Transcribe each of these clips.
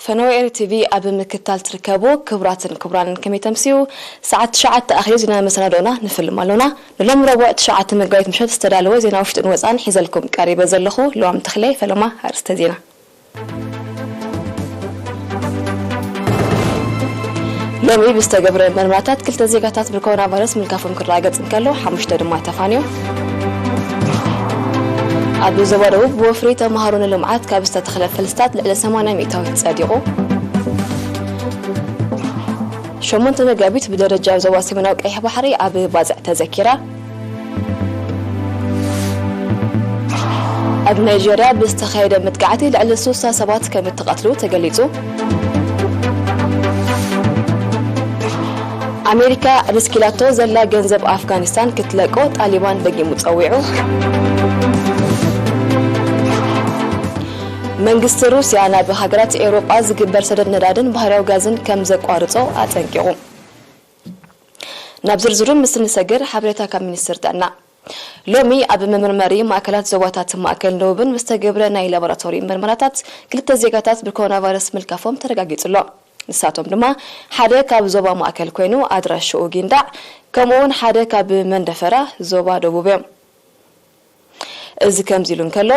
ፈነወ ኤሪ ቲቪ ኣብ ምክታል ትርከቡ ክቡራትን ክቡራንን ከመይ ተምስዩ? ሰዓት ትሽዓተ ኣኺሉ ዜና መሰናዶና ንፍልም ኣሎና። ንሎም ረቡዕ ትሽዓተ መጋቢት ምሸት ዝተዳለወ ዜና ውሽጥን ወፃን ሒዘልኩም ቀሪበ ዘለኹ ልዋም ተኽለ። ፈለማ ኣርእስተ ዜና። ሎሚ ብዝተገብረ መርመራታት ክልተ ዜጋታት ብኮሮና ቫይረስ ምልካፎም ክረጋገጽ እንከሎ፣ ሓሙሽተ ድማ ተፋንዮም። ኣብ ዞባ ደቡብ ብወፍሪ ተምሃሮ ንልምዓት ካብ ዝተተኽለ ፈልስታት ልዕሊ ሰማንያ ሚእታዊት ጸዲቑ። ሸሞንተ መጋቢት ብደረጃ ዞባ ሰሜናዊ ቀይሕ ባሕሪ ኣብ ባጽዕ ተዘኪራ። ኣብ ናይጀርያ ብዝተኻየደ መጥቃዕቲ ልዕሊ ስሳ ሰባት ከም እተቐትሉ ተገሊጹ። ኣሜሪካ ዕብስኪላቶ ዘላ ገንዘብ ኣፍጋኒስታን ክትለቆ ጣሊባን ደጊሙ ጸዊዑ። መንግስቲ ሩስያ ናብ ሃገራት ኤውሮጳ ዝግበር ሰደድ ነዳድን ባህርያዊ ጋዝን ከም ዘቋርጾ ኣጠንቂቑ። ናብ ዝርዝሩ ምስ ንሰግር፣ ሓበሬታ ካብ ሚኒስትር ጥዕና። ሎሚ ኣብ መመርመሪ ማእከላት ዞባታት ማእከል ደቡብን ዝተገብረ ናይ ላቦራቶሪ መርመራታት ክልተ ዜጋታት ብኮሮና ቫይረስ ምልካፎም ተረጋጊጹ ኣሎ። ንሳቶም ድማ ሓደ ካብ ዞባ ማእከል ኮይኑ ኣድራሽኡ ጊንዳዕ፣ ከምኡውን ሓደ ካብ መንደፈራ ዞባ ደቡብ እዮም። እዚ ከምዚ ኢሉ እንከሎ፣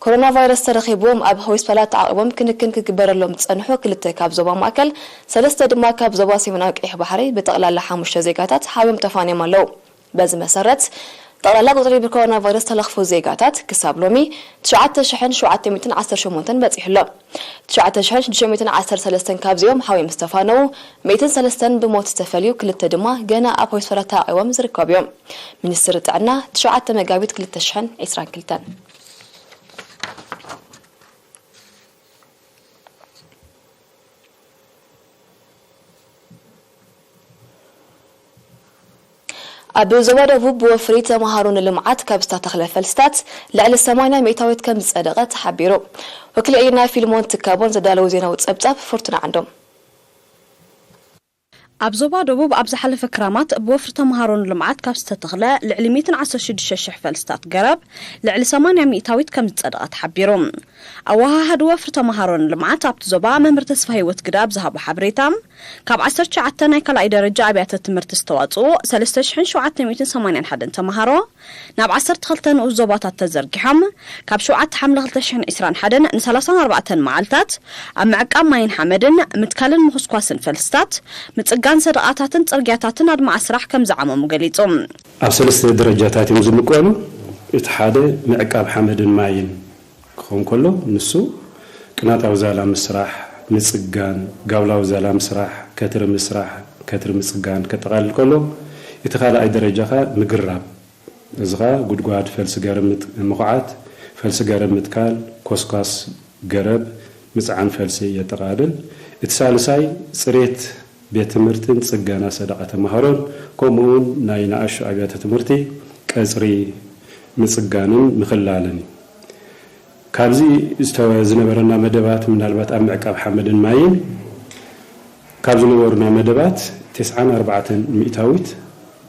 ኮሮና ቫይረስ ተረኺብዎም ኣብ ሆስፒታላት ተዓቒቦም ክንክን ክግበረሎም ዝጸንሑ ክልተ ካብ ዞባ ማእከል፣ ሰለስተ ድማ ካብ ዞባ ሰሜናዊ ቀይሕ ባሕሪ ብጠቕላላ ሓሙሽተ ዜጋታት ሓውዮም ተፋንዮም ኣለዉ። በዚ መሰረት፣ ጠቕላላ ቁጽሪ ብኮሮና ቫይረስ ተለኽፉ ዜጋታት ክሳብ ሎሚ ትሽዓተ ሽሕን ሸውዓተ ሚእትን ዓሰርተ ሸሞንተን በጺሑ ኣሎ። ትሽዓተ ሽሕን ሽዱሽተ ሚእትን ዓሰርተ ሰለስተን ካብዚኦም ሓውዮም ዝተፋነዉ፣ ሚእትን ሰለስተን ብሞት ዝተፈልዩ፣ ክልተ ድማ ገና ኣብ ሆስፒታላት ተዓቒቦም ዝርከቡ እዮም። ሚኒስትሪ ጥዕና፣ ትሽዓተ መጋቢት ክልተ ሽሕን ዕስራን ክልተን። ኣብ ዞባ ደቡብ ብወፍሪ ተምሃሮ ንልምዓት ካብ ዝተተኽለ ፈልስታት ልዕሊ ሰማንያ ሚእታዊት ከም ዝጸደቐ ተሓቢሩ። ወኪል ኤሪና ፊልሞን ትካቦን ዘዳለዎ ዜናዊ ጸብጻብ ፍርቱና ዓንዶም። ኣብ ዞባ ደቡብ ኣብ ዝሓለፈ ክራማት ብወፍሪ ተምሃሮ ንልምዓት ካብ ዝተተኽለ ልዕሊ ሚእትን ዓሰርተ ሽዱሽተ ሽሕ ፈልስታት ገረብ ልዕሊ ሰማንያ ሚእታዊት ከም ዝጸደቐ ተሓቢሩ። ኣወሃሃዲ ወፍሪ ተምሃሮ ንልምዓት ኣብቲ ዞባ መምህር ተስፋ ህይወት ግደ ኣብ ዝሃቦ ሓበሬታ፣ ካብ ዓሰርተ ትሽዓተ ናይ ካልኣይ ደረጃ ኣብያተ ትምህርቲ ዝተዋጽኡ ሰለስተ ሽሕን ሸውዓተ ሚእትን ሰማንያን ሓደን ተምሃሮ ናብ ዓሰርተ ክልተ ንኡስ ዞባታት ተዘርጊሖም፣ ካብ ሸውዓተ ሓምለ ክልተ ሽሕን ዕስራን ሓደን ንሰላሳን ኣርባዕተን መዓልታት ኣብ ምዕቃብ ማይን ሓመድን፣ ምትካልን ምኹስኳስን ፈልስታት፣ ምጽጋን ሰደቓታትን ጽርግያታትን ኣድማዒ ስራሕ ከም ዝዓመሙ ገሊጹ። ኣብ ሰለስተ ደረጃታት እዮም ዝምቀሉ። እቲ ሓደ ምዕቃብ ሓመድን ማይን ክኸውን ከሎ፣ ንሱ ቅናታዊ ዛላ ምስራሕ፣ ምጽጋን፣ ጋብላዊ ዛላ ምስራሕ፣ ከትሪ ምስራሕ፣ ከትሪ ምጽጋን ከጠቓልል ከሎ፣ እቲ ካልኣይ ደረጃ ኸኣ ምግራብ፣ እዚ ኸኣ ጉድጓድ ፈልሲ ገረብ ምት-፣ ምኹዓት፣ ፈልሲ ገረብ ምትካል፣ ኮስኳስ ገረብ፣ ምጽዓን ፈልሲ የጠቓልል። እቲ ሳልሳይ ጽሬት ቤት ትምህርትን ጽገና ሰደቓ ተማሃሮን፣ ከምኡውን ናይ ንኣሽቱ ኣብያተ ትምህርቲ ቀጽሪ ምጽጋንን ምኽላልን እዩ። ካብዚ ዝተ-፣ ዝነበረና መደባት፣ ምናልባት ኣብ ምዕቃብ ሓመድን ማይን ካብ ዝነበሩና መደባት፣ ተስዓን ኣርባዕተን ሚእታዊት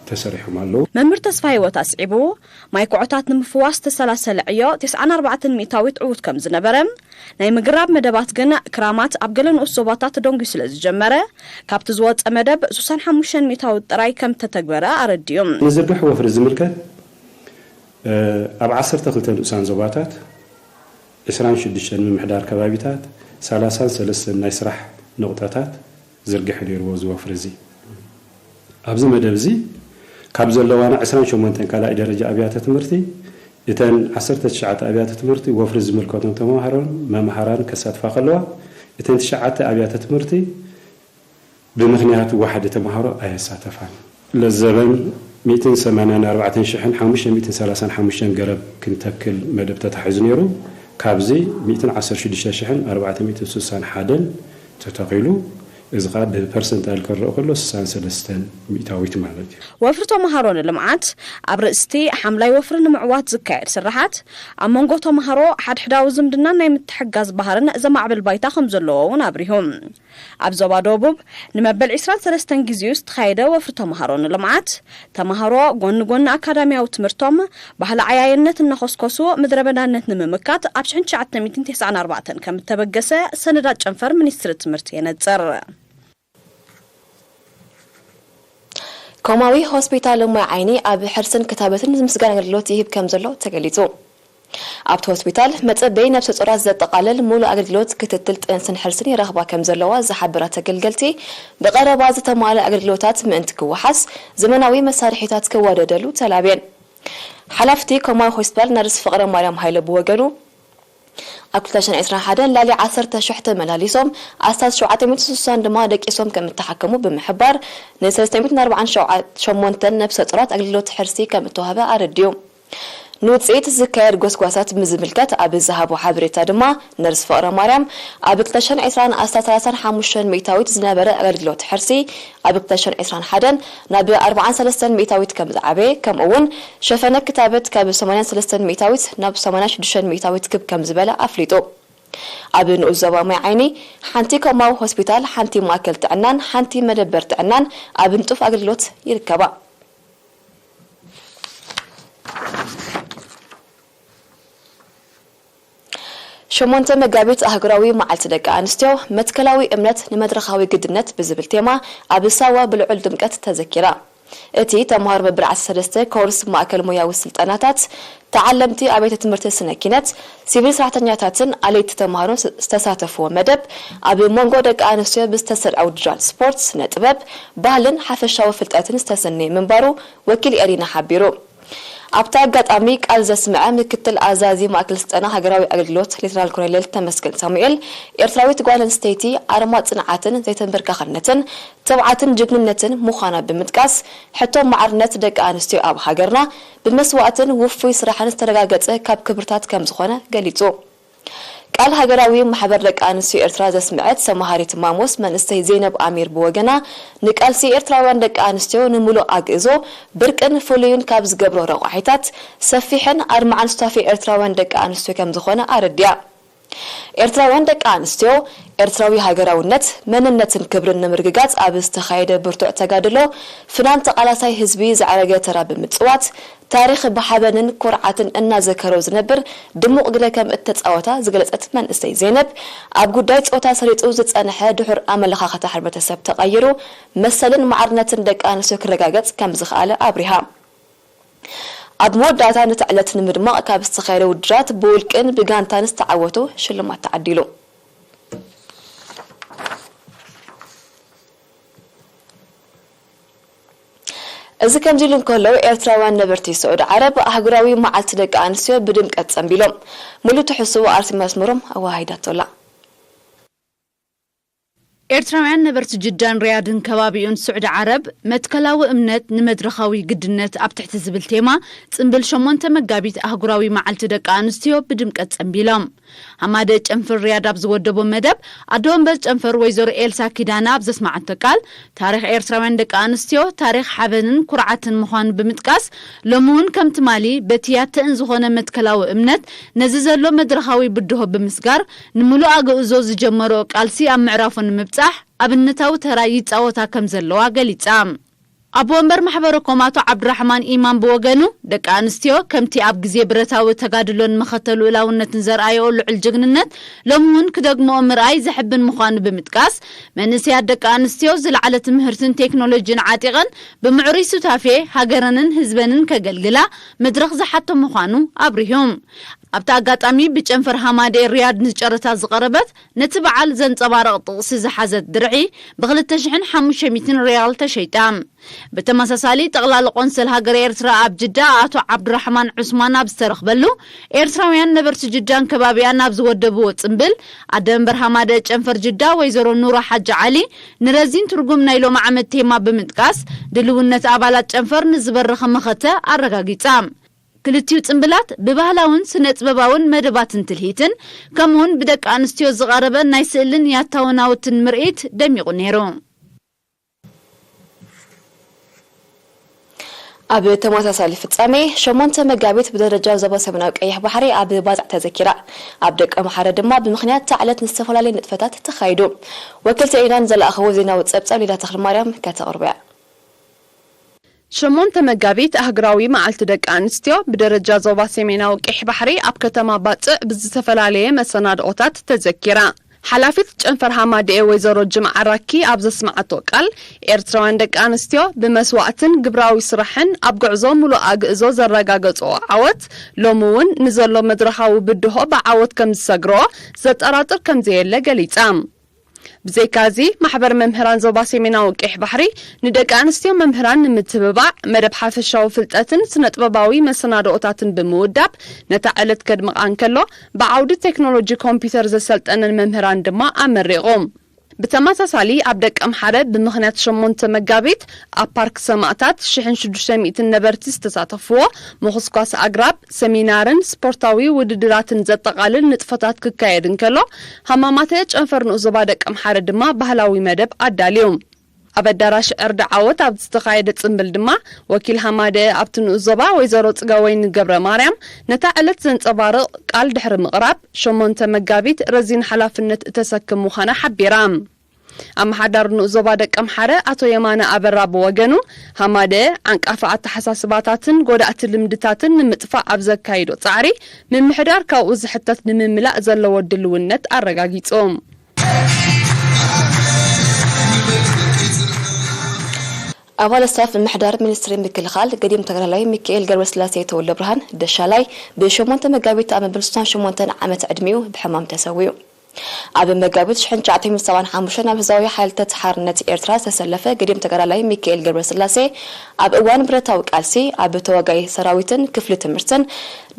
ተሰሪሖም ኣለዉ። መምህር ተስፋ ህይወት ኣስዒቡ፣ ማይ ኩዖታት ንምፍዋስ ዝተሰላሰለ ዕዮ ተስዓን ኣርባዕተን ሚእታዊት ዕዉት ከም ዝነበረ፣ ናይ ምግራብ መደባት ግን ክራማት ኣብ ገለ ንኡስ ዞባታት ተደንጒዩ ስለ ዝጀመረ፣ ካብቲ ዝወጸ መደብ ሱሳን ሓሙሽተን ሚእታዊት ጥራይ ከም እተተግበረ ኣረዲኡ። ንዝርግሕ ወፍሪ ዝምልከት፣ እ፣ ኣብ ዓሰርተ ክልተ ንኡሳን ዞባታት፣ ዕስራን ሽዱሽተን ምምሕዳር ከባቢታት፣ ሰላሳን ሰለስተን ናይ ስራሕ ነቑጣታት ዝርግሐ ነይርዎ እዚ ወፍሪ እዚ። ኣብዚ መደብ እዚ ካብ ዘለዋና ዕስራን ሸሞንተን ካልኣይ ደረጃ ኣብያተ ትምህርቲ፣ እተን ዓሰርተ ትሽዓተ ኣብያተ ትምህርቲ ወፍሪ ዝምልከቶም ተመሃሮን መምሃራን ከሳትፋ ከለዋ፣ እተን ትሽዓተ ኣብያተ ትምህርቲ ብምኽንያት ዋሕዲ ተመሃሮ ኣየሳተፋን። ለዘበን ሚእትን ሰማንያን ኣርባዕተን ሽሕን ሓሙሽተ ሚእትን ሰላሳን ሓሙሽተን ገረብ ክንተክል መደብ ተታሒዙ ነይሩ። ካብዚ ሚእትን ዓሰርተ ሽዱሽተ ሽሕን ኣርባዕተ ሚእትን ስሳን ሓደን ተተኺሉ። እዚ ከዓ ብፐርሰንታይል ክረኣ ከሎ ስሳን ሰለስተን ሚእታዊት ማለት እዩ። ወፍሪ ተምሃሮ ንልምዓት፣ ኣብ ርእስቲ ሓምላይ ወፍሪ ንምዕዋት ዝካየድ ስራሓት፣ ኣብ መንጎ ተምሃሮ ሓድሕዳዊ ዝምድናን ናይ ምትሕጋዝ ባህርን ዘማዕብል ባይታ ከም ዘለዎ እውን ኣብሪሁ። ኣብ ዞባ ደቡብ ንመበል ዕስራን ሰለስተን ግዜኡ ዝተኻየደ ወፍሪ ተምሃሮ ንልምዓት፣ ተምሃሮ ጎኒ ጎኒ ኣካዳሚያዊ ትምህርቶም፣ ባህሊ ዓያይነት እናኾስኮሱ ምድረ በዳነት ንምምካት ኣብ ሽሕን ትሽዓተ ሚእትን ተስዓን ኣርባዕተን ከም እተበገሰ ሰነዳት ጨንፈር ሚኒስትሪ ትምህርቲ የነጽር። ኮማዊ ሆስፒታል ማይ ዓይኒ ኣብ ሕርስን ክታበትን ዝምስጋን ኣገልግሎት ይህብ ከም ዘሎ ተገሊጹ። ኣብቲ ሆስፒታል መጸበይ ነብሰ ጾራት ዘጠቓልል ሙሉእ ኣገልግሎት ክትትል ጥንስን ሕርስን ይረኽባ ከም ዘለዋ ዝሓበራ ተገልገልቲ፣ ብቐረባ ዝተማልአ ኣገልግሎታት ምእንቲ ክወሓስ ዘመናዊ መሳርሒታት ክወደደሉ ተላብየን። ሓላፍቲ ኮማዊ ሆስፒታል ነርስ ፍቕረ ማርያም ሃይለ ብወገኑ፣ ኣብ ክልተ ሽሕን ዕስራን ሓደን ልዕሊ ዓሰርተ ሽሕ ተመላሊሶም፣ ኣስታት ሸውዓተ ሚእትን ስሳን ድማ ደቂሶም ከም እተሓከሙ ብምሕባር፣ ን ሰለስተ ሚእትን ኣርባዓን ሸሞንተን ነብሰ ጡራት ኣገልግሎት ሕርሲ ከም እተዋህበ ኣረዲኡ። ንውጽኢት ዝካየድ ጎስጓሳት ብዝምልከት ኣብ ዝሃቦ ሓበሬታ ድማ፣ ነርስ ፍቕረ ማርያም ኣብ ክልተ ሽሕን ዕስራን ኣስታት ሰላሳን ሓሙሽተን ሚእታዊት ዝነበረ ኣገልግሎት ሕርሲ፣ ኣብ ክልተ ሽሕን ዕስራን ሓደን ናብ ኣርባዓን ሰለስተን ሚእታዊት ከም ዝዓበየ፣ ከምኡ እውን ሸፈነ ክታበት ካብ ሰማንያን ሰለስተን ሚእታዊት ናብ ሰማንያን ሽዱሽተን ሚእታዊት ክብ ከም ዝበለ ኣፍሊጡ። ኣብ ንኡስ ዞባ ማይ ዓይኒ ሓንቲ ኮማዊ ሆስፒታል፣ ሓንቲ ማእከል ጥዕናን ሓንቲ መደበር ጥዕናን ኣብ ንጡፍ ኣገልግሎት ይርከባ። ሸሞንተ መጋቢት ኣህጉራዊ መዓልቲ ደቂ ኣንስትዮ፣ መትከላዊ እምነት ንመድረኻዊ ግድነት ብዝብል ቴማ ኣብ ሳዋ ብልዑል ድምቀት ተዘኪራ። እቲ ተምሃሮ መበል ዓሰርተ ሰለስተ ኮርስ ማእከል ሞያዊ ስልጠናታት፣ ተዓለምቲ ኣብያተ ትምህርቲ ስነ ኪነት፣ ሲቪል ሰራሕተኛታትን ኣለይቲ ተምሃሮን ስ-፣ ዝተሳተፍዎ መደብ፣ ኣብ መንጎ ደቂ ኣንስትዮ ብዝተሰርዐ ውድድራት ስፖርት፣ ስነ ጥበብ፣ ባህልን ሓፈሻዊ ፍልጠትን ዝተሰነየ ምንባሩ ወኪል ኤሪና ሓቢሩ። ኣብቲ ኣጋጣሚ ቃል ዘስምዐ ምክትል ኣዛዚ ማእከል ስልጠና ሃገራዊ ኣገልግሎት ሌተናል ኮሎኔል ተመስገን ሳሙኤል፣ ኤርትራዊት ጓል ኣንስተይቲ ኣርማ ጽንዓትን ዘይተንበርካኽነትን፣ ትብዓትን ጅግንነትን ምዃና ብምጥቃስ፣ ሕቶ ማዕርነት ደቂ ኣንስትዮ ኣብ ሃገርና ብመስዋእትን ውፉይ ስራሕን ዝተረጋገጸ ካብ ክብርታት ከም ዝኾነ ገሊጹ። ቃል ሃገራዊ ማሕበር ደቂ ኣንስትዮ ኤርትራ ዘስምዐት ሰማሃሪት ማሞስ መንእሰይ ዜነብ ኣሚር ብወገና፣ ንቃልሲ ኤርትራውያን ደቂ ኣንስትዮ ንምሉእ ኣግእዞ ብርቅን ፍሉይን ካብ ዝገብሮ ረቋሒታት፣ ሰፊሕን ኣድማዕን ሱታፌ ኤርትራውያን ደቂ ኣንስትዮ ከም ዝኾነ ኣረዲኣ። ኤርትራውያን ደቂ ኣንስትዮ፣ ኤርትራዊ ሃገራውነት፣ መንነትን ክብርን ንምርግጋጽ ኣብ ዝተኻየደ ብርቱዕ ተጋድሎ፣ ፍናን ተቓላሳይ ህዝቢ ዘዕረገ ተራ ብምጽዋት፣ ታሪኽ ብሓበንን ኩርዓትን እናዘከሮ ዝነብር ድሙቕ ግደ ከም እተጻወታ ዝገለጸት መንእሰይ ዜነብ፣ ኣብ ጉዳይ ጾታ ሰሪጹ ዝጸንሐ ድሑር ኣመለኻኽታ ሕብረተሰብ ተቐይሩ፣ መሰልን ማዕርነትን ደቂ ኣንስትዮ ክረጋገጽ ከም ዝኸኣለ ኣብሪሃ። ኣብ መወዳእታ ነታ ዕለት ንምድማቕ ካብ ዝተኻየደ ውድድራት ብውልቅን ብጋንታን ዝተዓወቱ ሽልማት ተዓዲሉ። እዚ ከምዚ ኢሉ እንከሎ፣ ኤርትራውያን ነበርቲ ስዑዲ ዓረብ ኣህጉራዊ መዓልቲ ደቂ ኣንስትዮ ብድምቀት ጸንቢሎም። ሙሉ ትሕዝትኡ ኣርሴማ ኣስመሮም ኣወሃሂዳቶ ኣላ። ኤርትራውያን ነበርቲ ጅዳን ሪያድን ከባቢኡን ስዑዲ ዓረብ፣ መትከላዊ እምነት ንመድረኻዊ ግድነት ኣብ ትሕቲ ዝብል ቴማ፣ ጽንብል ሸሞንተ መጋቢት ኣህጉራዊ መዓልቲ ደቂ ኣንስትዮ ብድምቀት ጸንቢሎም። ሃማደ ጨንፈር ሪያድ ኣብ ዝወደቦ መደብ፣ ኣዶ ወንበር ጨንፈር ወይዘሮ ኤልሳ ኪዳነ ኣብ ዘስማዓቶ ቃል፣ ታሪኽ ኤርትራውያን ደቂ ኣንስትዮ ታሪኽ ሓበንን ኩርዓትን ምዃኑ ብምጥቃስ፣ ሎሚ እውን ከም ትማሊ በቲ ያተእን ዝኾነ መትከላዊ እምነት ነዚ ዘሎ መድረኻዊ ብድሆ ብምስጋር፣ ንምሉእ ኣግእዞ ዝጀመርኦ ቃልሲ ኣብ ምዕራፉ ንምብጻሕ ኣብነታዊ ተራ ይጻወታ ከም ዘለዋ ገሊጻ። ኣቦ ወንበር ማሕበረኮም ኣቶ ዓብዱራሕማን ኢማም ብወገኑ፣ ደቂ ኣንስትዮ ከምቲ ኣብ ግዜ ብረታዊ ተጋድሎን መኸተ ልኡላውነትን ዘርኣየኦ ልዑል ጅግንነት ሎሚ እውን ክደግምኦ ምርኣይ ዘሕብን ምዃኑ ብምጥቃስ፣ መንእሰያት ደቂ ኣንስትዮ ዝለዓለ ትምህርትን ቴክኖሎጂን ዓጢቐን ብምዕሩይ ሱታፌ ሃገረንን ህዝበንን ከገልግላ መድረኽ ዝሓቶ ምዃኑ ኣብሪሁ። ኣብቲ ኣጋጣሚ ብጨንፈር ሃማዴ ሪያድ ንጨረታ ዝቐረበት ነቲ በዓል ዘንጸባርቕ ጥቕሲ ዝሓዘት ድርዒ ብኽልተ ሽሕን ሓሙሽተ ሚእትን ሪያል ተሸይጣ። ብተመሳሳሊ፣ ጠቕላሊ ቆንስል ሃገረ ኤርትራ ኣብ ጅዳ ኣቶ ዓብዱራሕማን ዑስማን ኣብ ዝተረኽበሉ፣ ኤርትራውያን ነበርቲ ጅዳን ከባቢኣን ኣብ ዝወደብዎ ጽምብል፣ ኣደ መንበር ሃማደ ጨንፈር ጅዳ ወይዘሮ ኑራ ሓጂ ዓሊ፣ ንረዚን ትርጉም ናይ ሎሚ ዓመት ቴማ ብምጥቃስ፣ ድልውነት ኣባላት ጨንፈር ንዝበረኸ መኸተ ኣረጋጊጻ። ክልቲኡ ጽምብላት ብባህላውን ስነ-ጥበባውን መደባትን ትልሂትን፣ ከምኡውን ብደቂ ኣንስትዮ ዝቐረበ ናይ ስእልን ያታውን ናውትን ምርኢት ደሚቑ ነይሩ። ኣብ ተመሳሳሊ ፍጻሜ፣ ሸሞንተ መጋቢት ብደረጃ ዞባ ሰሜናዊ ቀይሕ ባሕሪ ኣብ ባጽዕ ተዘኪራ። ኣብ ደቀምሓረ ድማ ብምኽንያት እታ ዕለት ንዝተፈላለየ ንጥፈታት ተኻይዱ። ወኪልቲ ዒናን ዘላእኸዎ ዜናዊ ጸብጻብ ሊዳ ተኽለማርያም ከተቕርቦ እያ። ሸሞንተ መጋቢት ኣህጉራዊ መዓልቲ ደቂ ኣንስትዮ ብደረጃ ዞባ ሰሜናዊ ቀይሕ ባሕሪ ኣብ ከተማ ባጽዕ ብዝተፈላለየ መሰናድኦታት ተዘኪራ። ሓላፊት ጨንፈር ሃማደኤ ወይዘሮ ጅምዓ ራኪ ኣብ ዘስምዓቶ ቃል፣ ኤርትራውያን ደቂ ኣንስትዮ ብመስዋእትን ግብራዊ ስራሕን ኣብ ጉዕዞ ምሉእ ኣግእዞ ዘረጋገጽኦ ዓወት፣ ሎሚ እውን ንዘሎ መድረኻዊ ብድሆ ብዓወት ከም ዝሰግርኦ ዘጠራጥር ከም ዘየለ ገሊጻ። ብዘይካዚ፣ ማሕበር መምህራን ዞባ ሰሜናዊ ቀይሕ ባሕሪ ንደቂ ኣንስትዮ መምህራን ንምትብባዕ መደብ ሓፈሻዊ ፍልጠትን ስነ-ጥበባዊ መሰናድኦታትን ብምውዳብ ነታ ዕለት ከድምቓ እንከሎ፣ ብዓውዲ ቴክኖሎጂ ኮምፒውተር ዘሰልጠነን መምህራን ድማ ኣመሪቑ። ብተመሳሳሊ፣ ኣብ ደቀምሓረ ብምኽንያት ሸሞንተ መጋቢት ኣብ ፓርክ ሰማእታት ሽሕን ሽዱሽተ ሚእትን ነበርቲ ዝተሳተፍዎ ምኹስኳስ ኣግራብ፣ ሰሚናርን ስፖርታዊ ውድድራትን ዘጠቓልል ንጥፈታት ክካየድ እንከሎ፣ ሃማማተ ጨንፈር ንኡስ ዞባ ደቀምሓረ ድማ ባህላዊ መደብ ኣዳልዩ። ኣብ ኣዳራሽ ዕርዲ ዓወት ኣብ ዝተኻየደ ጽምብል ድማ፣ ወኪል ሃማደኤ ኣብቲ ንኡስ ዞባ ወይዘሮ ጽጋወይኒ ገብረ ማርያም ነታ ዕለት ዘንጸባርቕ ቃል ድሕሪ ምቕራብ፣ ሸሞንተ መጋቢት ረዚን ሓላፍነት እተሰክም ምዃና ሓቢራ። ኣመሓዳሪ ንኡስ ዞባ ደቀምሓረ ኣቶ የማነ ኣበራ ብወገኑ፣ ሃማደኤ ዓንቃፊ ኣተሓሳስባታትን ጎዳእቲ ልምድታትን ንምጥፋእ ኣብ ዘካይዶ ጻዕሪ፣ ምምሕዳር ካብኡ ዝሕተት ንምምላእ ዘለዎ ድልውነት ኣረጋጊጹ። ኣባል ስታፍ ምምሕዳር ሚኒስትሪ ምክልኻል ገዲም ተጋዳላይ ሚካኤል ገብረስላሴ ተወልደ ብርሃን ደሻላይ ብሸሞንተ መጋቢት ኣብ መበል ሱሳን ሸሞንተን ዓመት ዕድሚኡ ብሕማም ተሰዊኡ። ኣብ መጋቢት ሽሕን ትሽዓተ ሚእትን ሰብዓን ሓሙሽተን ኣብ ህዝባዊ ሓይልታት ሓርነት ኤርትራ ዝተሰለፈ ገዲም ተጋዳላይ ሚካኤል ገብረስላሴ፣ ኣብ እዋን ብረታዊ ቃልሲ ኣብ ተዋጋኢ ሰራዊትን ክፍሊ ትምህርትን፣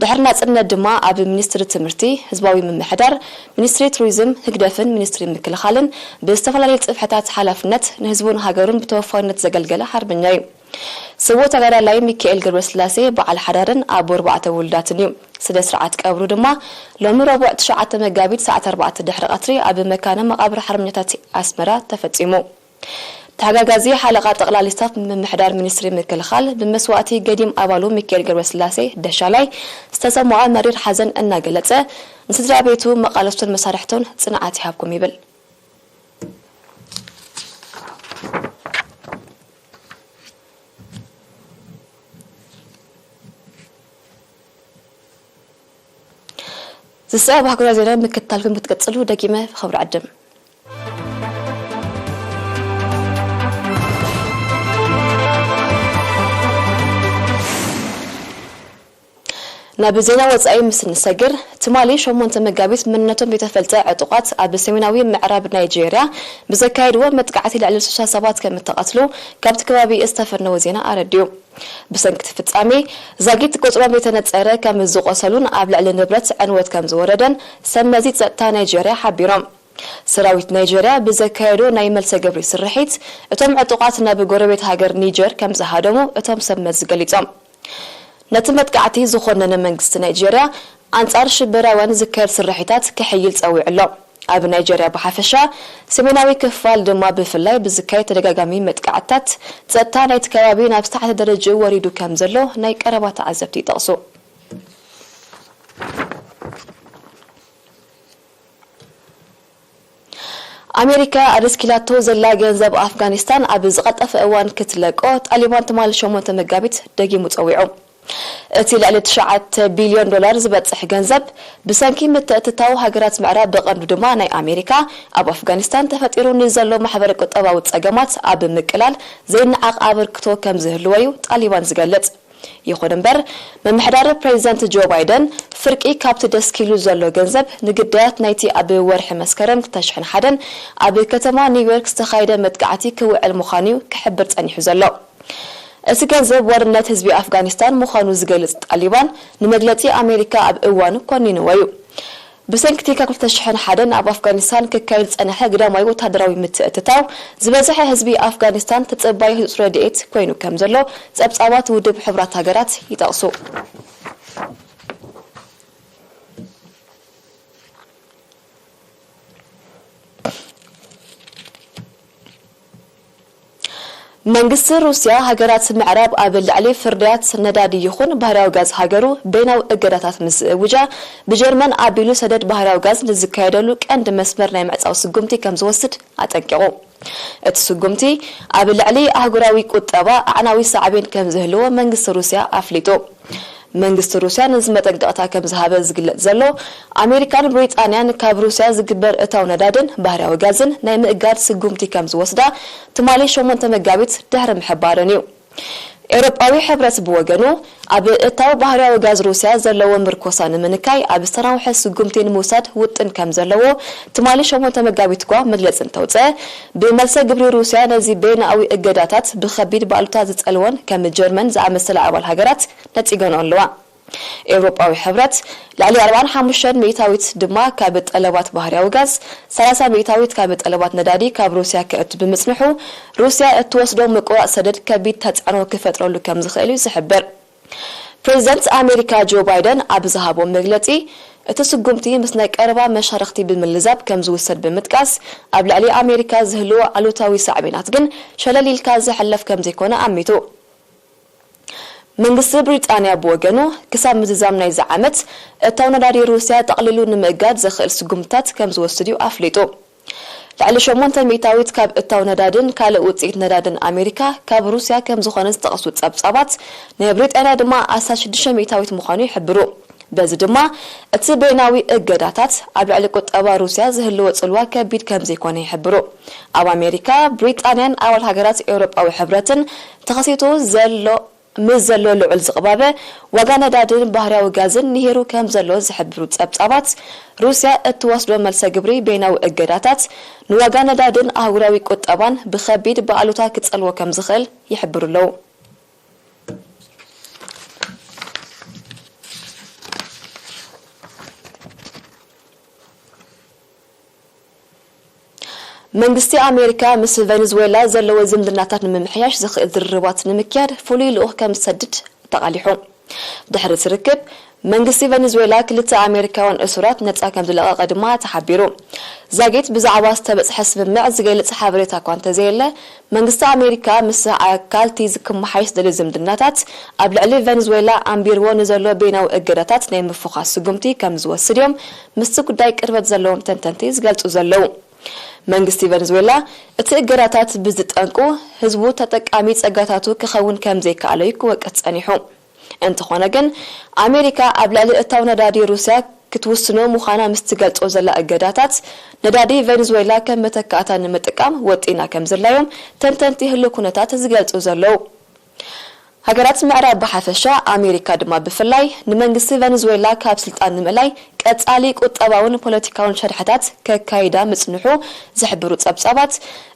ድሕሪ ናጽነት ድማ ኣብ ሚኒስትሪ ትምህርቲ፣ ህዝባዊ ምምሕዳር፣ ሚኒስትሪ ቱሪዝም፣ ህግደፍን ሚኒስትሪ ምክልኻልን ብዝተፈላለየ ጽፍሕታት ሓላፍነት ንህዝቡን ሃገሩን ብተወፋይነት ዘገልገለ ሓርበኛ እዩ። ስዉእ ተጋዳላይ ሚካኤል ገብረስላሴ በዓል ሓዳርን ኣቦ ኣርባዕተ ውሉዳትን እዩ። ስነ ስርዓት ቀብሩ ድማ ሎሚ ረቡዕ ትሽዓተ መጋቢት ሰዓት ኣርባዕተ ድሕሪ ቀትሪ ኣብ መካነ መቓብር ሓርበኛታት ኣስመራ ተፈጺሙ። ተሓጋጋዚ ሓለቓ ጠቕላሊ ስታፍ ምምሕዳር ሚኒስትሪ ምክልኻል ብመስዋእቲ ገዲም ኣባሉ ሚካኤል ገብረስላሴ ደሻላይ ዝተሰምዖ መሪር ሓዘን እናገለጸ፣ ንስድራ ቤቱ፣ መቓልስቱን መሳርሕቱን ጽንዓት ይሃብኩም ይብል። ዝስዕብ ኣህጉራዊ ዜና ምክትታልኩም ክትቅጽሉ ደጊመ ብኽብሪ ዕድም። ናብ ዜና ወጻኢ ምስ እንሰግር፣ ትማሊ ሸሞንተ መጋቢት መንነቶም ዘይተፈልጠ ዕጡቓት ኣብ ሰሜናዊ ምዕራብ ናይጄርያ ብዘካየድዎ መጥቃዕቲ ልዕሊ ስሳ ሰባት ከም እተቐትሉ ካብቲ ከባቢ ዝተፈነወ ዜና ኣረዲኡ። ብሰንኪ እቲ ፍጻሜ፣ ዛጊት ቁጽሮም ዘይተነጸረ ከም ዝቖሰሉን ኣብ ልዕሊ ንብረት ዕንወት ከም ዝወረደን ሰብ መዚ ጸጥታ ናይጄርያ ሓቢሮም። ሰራዊት ናይጄርያ ብዘካየዶ ናይ መልሰ ግብሪ ስርሒት፣ እቶም ዕጡቓት ናብ ጎረቤት ሃገር ኒጀር ከም ዝሃደሙ እቶም ሰብ መዚ ገሊጾም። ነቲ መጥቃዕቲ ዝኾነነ መንግስቲ ናይጄርያ፣ ኣንጻር ሽበራውያን ዝካየድ ስርሒታት ክሕይል ጸዊዑ ኣሎ። ኣብ ናይጄርያ ብሓፈሻ፣ ሰሜናዊ ክፋል ድማ ብፍላይ ብዝካየድ ተደጋጋሚ መጥቃዕትታት፣ ጸጥታ ናይቲ ከባቢ ናብ ዝተሓተ ደረጃ ወሪዱ ከም ዘሎ ናይ ቀረባ ተዓዘብቲ ይጠቕሱ። ኣሜሪካ ኣደስኪላቶ ዘላ ገንዘብ ኣፍጋኒስታን ኣብ ዝቐልጠፈ እዋን ክትለቆ ጣሊባን ትማሊ ሸሞንተ መጋቢት ደጊሙ ጸዊዑ። እቲ ልዕሊ ትሽዓተ ቢልዮን ዶላር ዝበጽሕ ገንዘብ ብሰንኪ ምትእትታው ሃገራት ምዕራብ ብቐንዱ ድማ ናይ ኣሜሪካ ኣብ ኣፍጋኒስታን ተፈጢሩ ንዘሎ ማሕበረ ቁጠባዊ ጸገማት ኣብ ምቅላል ዘይነዓቕ ኣበርክቶ ከም ዝህልዎ እዩ ጣሊባን ዝገልጽ። ይኹን እምበር፣ ምምሕዳር ፕሬዚደንት ጆ ባይደን ፍርቂ ካብቲ ደስኪሉ ዘሎ ገንዘብ ንግዳያት ናይቲ ኣብ ወርሒ መስከረም ክልተ ሽሕን ሓደን ኣብ ከተማ ኒውዮርክ ዝተኻየደ መጥቃዕቲ ክውዕል ምዃኑ እዩ ክሕብር ጸኒሑ ዘሎ። እቲ ገንዘብ ዋንነት ህዝቢ ኣፍጋኒስታን ምዃኑ ዝገልጽ ጣሊባን ንመግለጺ ኣሜሪካ ኣብ እዋኑ ኮኒንዎ እዩ። ብሰንኪ እቲ ካብ ክልተ ሽሕን ሓደን ኣብ ኣፍጋኒስታን ክካየድ ዝጸንሐ ግዳማዊ ወተሃደራዊ ምትእትታው፣ ዝበዝሐ ህዝቢ ኣፍጋኒስታን ተጸባዪ ህጹጽ ረድኤት ኮይኑ ከም ዘሎ ጸብጻባት ውድብ ሕቡራት ሃገራት ይጠቕሱ። መንግስቲ ሩስያ፣ ሃገራት ምዕራብ ኣብ ልዕሊ ፍርያት ነዳዲ ይኹን ባህርያዊ ጋዝ ሃገሩ በይናዊ እገዳታት ምስ ዝእውጃ፣ ብጀርመን ኣቢሉ ሰደድ ባህርያዊ ጋዝ ንዝካየደሉ ቀንዲ መስመር ናይ ምዕጻው ስጉምቲ ከም ዝወስድ ኣጠንቂቑ። እቲ ስጉምቲ፣ ኣብ ልዕሊ ኣህጉራዊ ቁጠባ ኣዕናዊ ሳዕቤን ከም ዝህልዎ መንግስቲ ሩስያ ኣፍሊጡ። መንግስቲ ሩስያ ነዚ መጠንቀቕታ ከም ዝሃበ ዝግለጽ ዘሎ፣ ኣሜሪካን ብሪጣንያን ካብ ሩስያ ዝግበር እታው ነዳድን ባህርያዊ ጋዝን ናይ ምእጋድ ስጉምቲ ከም ዝወስዳ ትማሊ ሸሞንተ መጋቢት ድሕሪ ምሕባረን እዩ። ኤውሮጳዊ ሕብረት ብወገኑ፣ ኣብ እታው ባህርያዊ ጋዝ ሩስያ ዘለዎ ምርኮሳ ንምንካይ ኣብ ዝተናውሐ ስጉምቲ ንምውሳድ ውጥን ከም ዘለዎ ትማሊ ሸሞንተ መጋቢት እኳ መግለጺ እንተውጽአ፣ ብመልሰ ግብሪ ሩስያ ነዚ በይናዊ እገዳታት ብኸቢድ ባእሉታ ዝጸልወን ከም ጀርመን ዝኣመሰላ ኣባል ሃገራት ነጺገንኦ ኣለዋ። ኤውሮጳዊ ሕብረት ልዕሊ ኣርባዓን ሓሙሽተን ሚእታዊት ድማ ካብ ጠለባት ባህርያዊ ጋዝ፣ ሰላሳ ሚእታዊት ካብ ጠለባት ነዳዲ ካብ ሩስያ ከእቱ ብምጽንሑ፣ ሩስያ እትወስዶ ምቁራጽ ሰደድ ከቢድ ተጽዕኖ ክፈጥረሉ ከም ዝኽእል እዩ ዝሕብር። ፕሬዚደንት ኣሜሪካ ጆ ባይደን ኣብ ዝሃቦ መግለጺ፣ እቲ ስጉምቲ ምስ ናይ ቀረባ መሻርኽቲ ብምልዛብ ከም ዝውሰድ ብምጥቃስ፣ ኣብ ልዕሊ ኣሜሪካ ዝህልዎ ኣሉታዊ ሳዕቤናት ግን ሸለል ኢልካ ዝሕለፍ ከም ዘይኮነ ኣሚቱ። መንግስቲ ብሪጣንያ ብወገኑ፣ ክሳብ ምዝዛም ናይዚ ዓመት እታው ነዳዲ ሩስያ ጠቕሊሉ ንምእጋድ ዘኽእል ስጉምትታት ከም ዝወስድ እዩ ኣፍሊጡ። ልዕሊ ሸሞንተ ሚእታዊት ካብ እታው ነዳድን ካልእ ውጽኢት ነዳድን ኣሜሪካ ካብ ሩስያ ከም ዝኾነ ዝጠቐሱ ጸብጻባት፣ ናይ ብሪጣንያ ድማ ኣስታት ሽዱሽተ ሚእታዊት ምዃኑ ይሕብሩ። በዚ ድማ፣ እቲ በይናዊ እገዳታት ኣብ ልዕሊ ቁጠባ ሩስያ ዝህልዎ ጽልዋ ከቢድ ከም ዘይኮነ ይሕብሩ። ኣብ ኣሜሪካ፣ ብሪጣንያን ኣባል ሃገራት ኤውሮጳዊ ሕብረትን ተኸሲቱ ዘሎ፣ ምስ ዘሎ ልዑል ዝቕባበ ዋጋ ነዳድን ባህርያዊ ጋዝን ንሂሩ ከም ዘሎ ዝሕብሩ ጸብጻባት፣ ሩስያ እትወስዶ መልሰ ግብሪ በይናዊ እገዳታት ንዋጋ ነዳድን ኣህጉራዊ ቁጠባን ብኸቢድ ብኣሉታ ክጸልዎ ከም ዝኽእል ይሕብሩ ኣለዉ። መንግስቲ ኣሜሪካ ምስ ቬኔዙዌላ ዘለዎ ዝምድናታት ንምምሕያሽ ዝኽእል ዝርርባት ንምክያድ ፍሉይ ልኡኽ ከም ዝሰድድ ተቓሊሑ። ድሕሪ እቲ ርክብ፣ መንግስቲ ቬኔዙዌላ ክልተ ኣሜሪካውያን እሱራት ነጻ ከም ዝለቐቐ ድማ ተሓቢሩ። ዛጊት ብዛዕባ ዝተበጽሐ ስምምዕ ዝገልጽ ሓበሬታ እኳ እንተዘየለ፣ መንግስቲ ኣሜሪካ ምስ ኣካልቲ ክመሓየሽ ዝደልዩ ዝምድናታት ኣብ ልዕሊ ቬኔዙዌላ ኣንቢርዎ ንዘሎ በይናዊ እገዳታት ናይ ምፍዃስ ስጉምቲ ከም ዝወስድ እዮም ምስቲ ጉዳይ ቅርበት ዘለዎም ተንተንቲ ዝገልጹ ዘለዉ። መንግስቲ ቬኔዙዌላ እቲ እገዳታት ብዝጠንቁ ህዝቡ ተጠቃሚ ጸጋታቱ ክኸውን ከም ዘይከኣሎ እዩ ክወቅስ ጸኒሑ። እንተኾነ ግን፣ ኣሜሪካ ኣብ ልዕሊ እታው ነዳዲ ሩስያ ክትውስኖ ምዃና ምስ ትገልጾ ዘላ እገዳታት፣ ነዳዲ ቬኔዙዌላ ከም መተካእታ ንምጥቃም ወጢና ከም ዘላ እዮም ተንተንቲ ህሉው ኩነታት ዝገልጹ ዘለዉ። ሃገራት ምዕራብ ብሓፈሻ፣ ኣሜሪካ ድማ ብፍላይ፣ ንመንግስቲ ቬኔዙዌላ ካብ ስልጣን ንምእላይ ቀጻሊ ቁጠባውን ፖለቲካውን ሸርሕታት ከካይዳ ምጽንሑ ዝሕብሩ ጸብጻባት፣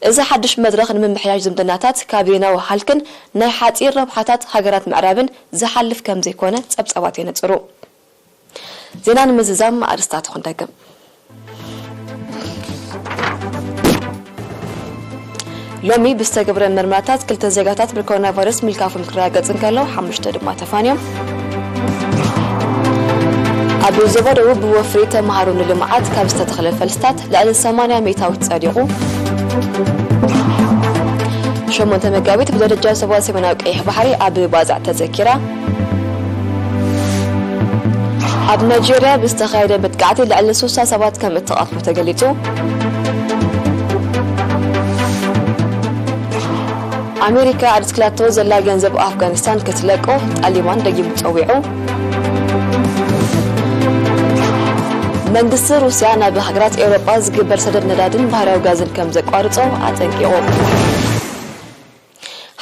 እዚ ሓድሽ መድረኽ ንምምሕያሽ ዝምድናታት ካብ ዜናዊ ሃልክን ናይ ሓጺር ረብሓታት ሃገራት ምዕራብን ዝሓልፍ ከም ዘይኮነ ጸብጻባት የነጽሩ። ዜና ንምዝዛም ኣርእስታት ክንደግም። ሎሚ ብዝተገብረ መርመራታት ክልተ ዜጋታት ብኮሮና ቫይረስ ምልካፎም ክረጋገጽ እንከሎ፣ ሓሙሽተ ድማ ተፋንዮም። ኣብ ዞባ ደቡብ ብወፍሪ ተምሃሮ ንልምዓት ካብ ዝተተኽለ ፈልስታት ልዕሊ ሰማንያ ሚእታዊት ጸዲቑ። ሸሞንተ መጋቢት ብደረጃ ዞባ ሰሜናዊ ቀይሕ ባሕሪ ኣብ ባጽዕ ተዘኪራ። ኣብ ናይጄርያ ብዝተኻየደ መጥቃዕቲ ልዕሊ ስሳ ሰባት ከም እተቐትሉ ተገሊጹ። ኣሜሪካ ኣድስክላቶ ዘላ ገንዘብ ኣፍጋኒስታን ክትለቆ ጣሊባን ደጊሙ ጸዊዑ። መንግስቲ ሩስያ ናብ ሃገራት ኤውሮጳ ዝግበር ሰደድ ነዳድን ባህርያዊ ጋዝን ከም ዘቋርጾ ኣጠንቂቑ።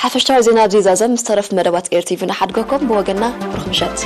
ሓፈሻዊ ዜና ኣብዚ ይዛዘም። ምስ ተረፍ መደባት ኤር ቲቪ ንሓድገኩም። ብወገና ብሩኽ ምሸት።